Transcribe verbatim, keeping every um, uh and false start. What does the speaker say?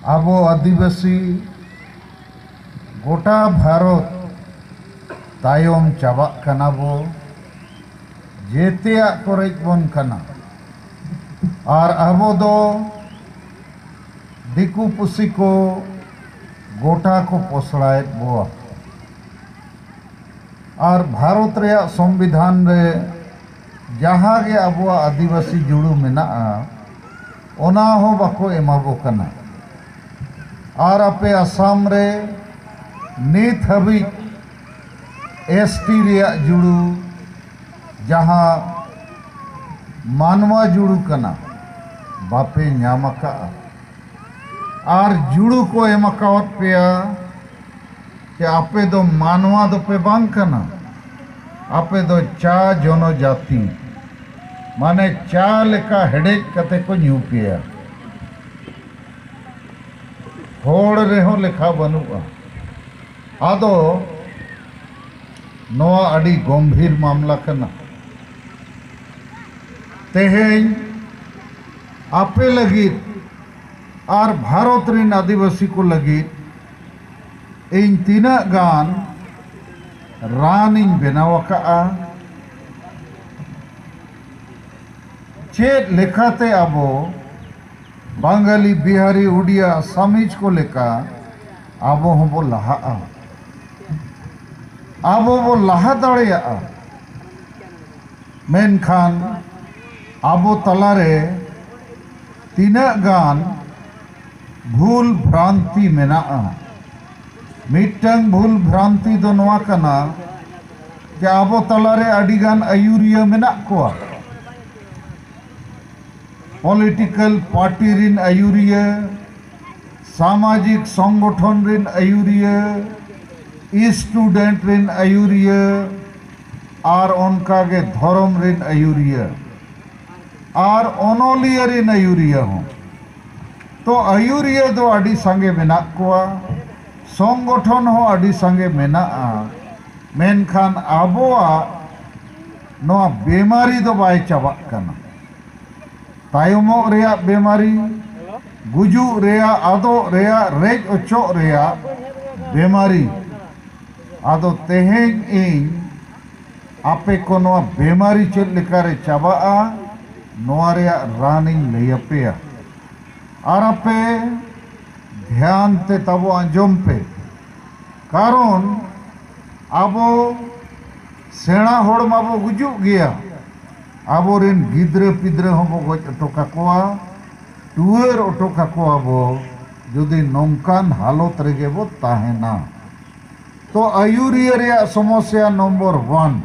ᱟᱵᱚ ᱟᱹᱫᱤᱵᱟᱹᱥᱤ ᱜᱚᱴᱟ ᱵᱷᱟᱨᱚᱛ ᱛᱟᱭᱚᱢ ᱪᱟᱵᱟᱜ ᱠᱟᱱᱟ ᱵᱚ, ᱡᱮᱛᱮᱭᱟᱜ ᱠᱚᱨᱮᱡ ᱵᱚᱱ ᱠᱟᱱᱟ᱾ ᱟᱨ ᱟᱵᱚ ᱫᱚ ᱫᱤᱠᱩ ᱯᱩᱥᱤ ᱠᱚ ᱜᱚᱴᱟ ᱠᱚ ᱯᱚᱥᱲᱟᱭᱮᱫ ᱵᱚᱣᱟ᱾ ᱟᱨ ᱵᱷᱟᱨᱚᱛ ᱨᱮᱭᱟᱜ ᱥᱚᱝᱵᱤᱫᱷᱟᱱ ᱨᱮ ᱡᱟᱦᱟᱸ ᱜᱮ ᱟᱵᱚᱣᱟᱜ ᱟᱹᱫᱤᱵᱟᱹᱥᱤ ᱡᱩᱲᱩ ᱢᱮᱱᱟᱜᱼᱟ, ᱚᱱᱟ ᱦᱚᱸ ᱵᱟᱠᱚ ᱮᱢᱟ ᱵᱚ ᱠᱟᱱᱟ᱾ ᱟᱨ ᱟᱯᱮ ᱟᱥᱟᱢ ᱨᱮ ᱱᱤᱛ ᱦᱟᱹᱵᱤᱡ ᱮᱥ ᱴᱤ ᱨᱮᱭᱟᱜ ᱡᱩᱲᱩ, ᱡᱟᱦᱟᱸ ᱢᱟᱱᱣᱟ ᱡᱩᱲᱩ ᱠᱟᱱᱟ, ᱵᱟᱯᱮ ᱧᱟᱢ ᱟᱠᱟᱫᱼᱟ᱾ ᱟᱨ ᱡᱩᱲᱩ ᱠᱚ ᱮᱢ ᱟᱠᱟᱣᱟᱫ ᱯᱮᱭᱟ ᱡᱮ ᱟᱯᱮ ᱫᱚ ᱢᱟᱱᱣᱟ ᱫᱚᱯᱮ ᱵᱟᱝ ᱠᱟᱱᱟ, ᱟᱯᱮ ᱫᱚ ᱪᱟ ᱡᱚᱱᱚᱡᱟᱛᱤ, ᱢᱟᱱᱮ ᱪᱟ ᱞᱮᱠᱟ ᱦᱮᱰᱮᱡ ᱠᱟᱛᱮ ᱠᱚ ᱧᱩ ᱯᱮᱭᱟ᱾ ᱦᱚᱲ ᱨᱮᱦᱚᱸ ᱞᱮᱠᱷᱟ ᱵᱟᱹᱱᱩᱜᱼᱟ᱾ ᱟᱫᱚ ᱱᱚᱣᱟ ᱟᱹᱰᱤ ᱜᱚᱢᱵᱷᱤᱨ ᱢᱟᱢᱞᱟ ᱠᱟᱱᱟ᱾ ᱛᱮᱦᱮᱧ ᱟᱯᱮ ᱞᱟᱹᱜᱤᱫ ᱟᱨ ᱵᱷᱟᱨᱚᱛ ᱨᱤᱱ ᱟᱹᱫᱤᱵᱟᱹᱥᱤ ᱠᱚ ᱞᱟᱹᱜᱤᱫ ᱤᱧ ᱛᱤᱱᱟᱹᱜ ᱜᱟᱱ ᱨᱟᱱ ᱤᱧ ᱵᱮᱱᱟᱣ ᱟᱠᱟᱫᱼᱟ, ᱪᱮᱫ ᱞᱮᱠᱟᱛᱮ ᱟᱵᱚ ᱵᱟᱝᱜᱟᱞᱤ, ᱵᱤᱦᱟᱨᱤ, ᱩᱰᱤᱭᱟ, ᱟᱥᱟᱢᱤᱡ ᱠᱚ ᱞᱮᱠᱟ ᱟᱵᱚ ᱦᱚᱸᱵᱚ ᱞᱟᱦᱟᱜᱼᱟ, ᱟᱵᱚ ᱵᱚ ᱞᱟᱦᱟ ᱫᱟᱲᱮᱭᱟᱜᱼᱟ᱾ ᱢᱮᱱᱠᱷᱟᱱ ᱟᱵᱚ ᱛᱟᱞᱟᱨᱮ ᱛᱤᱱᱟᱹᱜ ᱜᱟᱱ ᱵᱷᱩᱞ ᱵᱷᱨᱟᱱᱛᱤ ᱢᱮᱱᱟᱜᱼᱟ᱾ ᱢᱤᱫᱴᱟᱝ ᱵᱷᱩᱞ ᱵᱷᱨᱟᱱᱛᱤ ᱫᱚ ᱱᱚᱣᱟ ᱠᱟᱱᱟ ᱡᱮ ᱟᱵᱚ ᱛᱟᱞᱟᱨᱮ ᱟᱹᱰᱤᱜᱟᱱ ᱟᱹᱭᱩᱨᱤᱭᱟᱹ ᱢᱮᱱᱟᱜ ᱠᱚᱣᱟ᱾ ᱯᱚᱞᱤᱴᱤᱠᱮᱞ ᱯᱟᱨᱴᱤ ᱨᱤᱱ ᱟᱹᱭᱩᱨᱤᱭᱟᱹ, ᱥᱟᱢᱟᱡᱤᱠ ᱥᱚᱝᱜᱚᱴᱷᱚᱱ ᱨᱤᱱ ᱟᱹᱭᱩᱨᱤᱭᱟᱹ, ᱥᱴᱩᱰᱮᱱᱴ ᱨᱤᱱ ᱟᱹᱭᱩᱨᱤᱭᱟᱹ, ᱟᱨ ᱚᱱᱠᱟᱜᱮ ᱫᱷᱚᱨᱚᱢ ᱨᱤᱱ ᱟᱹᱭᱩᱨᱤᱭᱟᱹ, ᱟᱨ ᱚᱱᱚᱞᱤᱭᱟᱹ ᱨᱤᱱ ᱟᱹᱭᱩᱨᱤᱭᱟᱹ ᱦᱚᱸ᱾ ᱛᱚ ᱟᱹᱭᱩᱨᱤᱭᱟᱹ ᱫᱚ ᱟᱹᱰᱤ ᱥᱟᱸᱜᱮ ᱢᱮᱱᱟᱜ ᱠᱚᱣᱟ, ᱥᱚᱝᱜᱚᱴᱷᱚᱱ ᱦᱚᱸ ᱟᱹᱰᱤ ᱥᱟᱸᱜᱮ ᱢᱮᱱᱟᱜᱼᱟ, ᱢᱮᱱᱠᱷᱟᱱ ᱟᱵᱚᱣᱟᱜ ᱱᱚᱣᱟ ᱵᱮᱢᱟᱨᱤ ᱫᱚ ᱵᱟᱭ ᱪᱟᱵᱟᱜ ᱠᱟᱱᱟ᱾ ᱛᱟᱭᱚᱢᱚᱜ ᱨᱮᱭᱟᱜ ᱵᱮᱢᱟᱨᱤ, ᱜᱩᱡᱩᱜ ᱨᱮᱭᱟᱜ, ᱟᱫᱚᱜ ᱨᱮᱭᱟᱜ, ᱨᱮᱡ ᱚᱪᱚᱜ ᱨᱮᱭᱟᱜ ᱵᱮᱢᱟᱨᱤ᱾ ᱟᱫᱚ ᱛᱮᱦᱮᱧ ᱤᱧ ᱟᱯᱮ ᱠᱚ ᱱᱚᱣᱟ ᱵᱮᱢᱟᱨᱤ ᱪᱮᱫ ᱞᱮᱠᱟᱨᱮ ᱪᱟᱵᱟᱜᱼᱟ, ᱱᱚᱣᱟ ᱨᱮᱭᱟᱜ ᱨᱟᱱ ᱤᱧ ᱞᱟᱹᱭ ᱟᱯᱮᱭᱟ᱾ ᱟᱨ ᱟᱯᱮ ᱫᱷᱮᱭᱟᱱ ᱛᱮ ᱛᱟᱵᱚ ᱟᱸᱡᱚᱢ ᱯᱮ, ᱠᱟᱨᱚᱱ ᱟᱵᱚ ᱥᱮᱬᱟ ᱦᱚᱲ ᱢᱟᱵᱚ ᱜᱩᱡᱩᱜ ᱜᱮᱭᱟ, ᱟᱵᱚᱨᱮᱱ ᱜᱤᱫᱽᱨᱟᱹ ᱯᱤᱫᱽᱨᱟᱹ ᱦᱚᱸᱵᱚ ᱜᱚᱡ ᱚᱴᱚ ᱠᱟᱠᱚᱣᱟ, ᱴᱩᱣᱟᱹᱨ ᱚᱴᱚ ᱠᱟᱠᱚᱣᱟ ᱵᱚ, ᱡᱩᱫᱤ ᱱᱚᱝᱠᱟᱱ ᱦᱟᱞᱚᱛ ᱨᱮᱜᱮ ᱵᱚ ᱛᱟᱦᱮᱱᱟ᱾ ᱛᱚ ᱟᱹᱭᱩᱨᱤᱭᱟᱹ ᱨᱮᱭᱟᱜ ᱥᱚᱢᱚᱥᱭᱟ ᱱᱚᱢᱵᱚᱨ ᱚᱣᱟᱱ,